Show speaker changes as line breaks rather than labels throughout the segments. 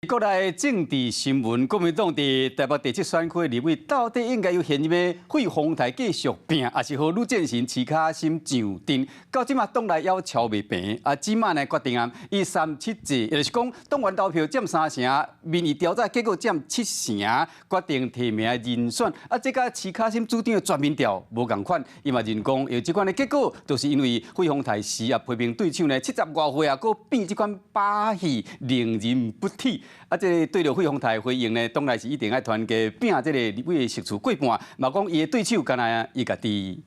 國內政治新聞，國民黨佇台北第七選區立委到底應該由現任的費鴻泰繼續拼，抑是予呂建成、徐卡心上陣？到這馬黨內猶喬袂平，啊，這馬呢決定啊，以三七制，也就是講黨員投票佔三成，民意調查結果佔七成，決定提名人選。啊，這佮徐卡心主張的全民調無仝款，伊嘛認講，有這款的結果，就是因為費鴻泰時啊批評對手呢70外歲啊，閣變這款把戲，令人不齒。啊，這個對著費鴻泰回應呢，當然是一定愛團結拼這個立委的席次過半，嘛講伊的對手干焦伊家己。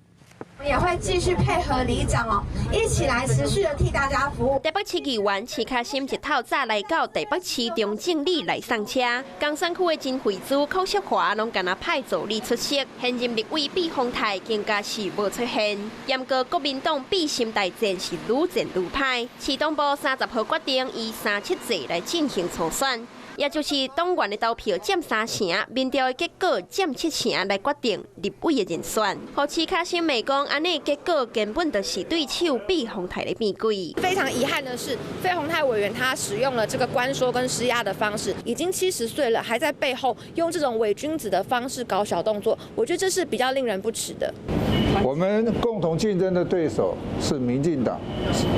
我們也會繼續配合里長哦，一起來持續的替大家服務。
台北市議員徐卡心一透早來到台北市中正里來送車，岡山區的甄惠珠、寇淑華攏敢若派助理出席，現任立委費鴻泰更加是無出現。毋過國民黨秘心大戰是愈戰愈歹，市黨部30號決定以三七制來進行初選。也就是黨員的投票佔三成，民調的結果佔七成來決定立委的人選。予徐卡心罵講，按呢結果根本就是對手費鴻泰的變鬼。
非常遺憾的是，費鴻泰委員他使用了這個關說跟施壓的方式，已經70歲了，還在背後用這種偽君子的方式搞小動作，我覺得這是比較令人不齒的。
我們共同競爭的對手是民進黨，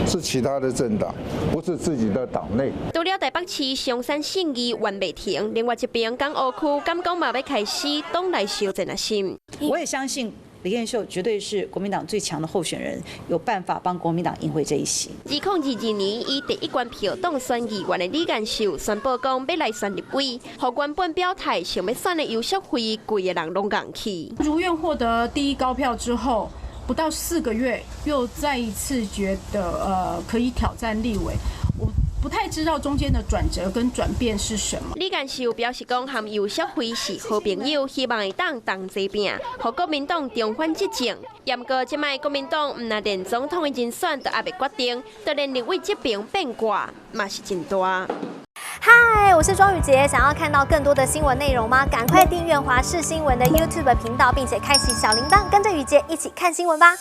是其他的政黨，不是自己的黨內。
除了台北市松山信義袁美婷，另外一邊港澳區敢講嘛欲開始黨內相戰的心。
我也相信李彥秀絕對是國民黨最強的候選人，有辦法幫國民黨贏回這一席。
2022年以第一關票當選議員的李彥秀宣布講欲來選立委，予原本表態想欲選的游錫卉，規個人攏戇去。
如願獲得第一高票之後，不到4個月，又再一次覺得可以挑戰立委。我不太知道中間的轉折跟轉變是什麼。
李彥秀表示講，和游錫卉是好朋友，希望會當同齊拼，予國民黨重返執政。毋過這擺國民黨毋但連總統的人選都猶未決定，就連立委這邊變卦嘛是真大。
嗨，我是莊宇傑，想要看到更多的新聞內容嗎？趕快訂閱華視新聞的 YouTube 頻道，並且開啟小鈴鐺，跟着宇傑一起看新聞吧。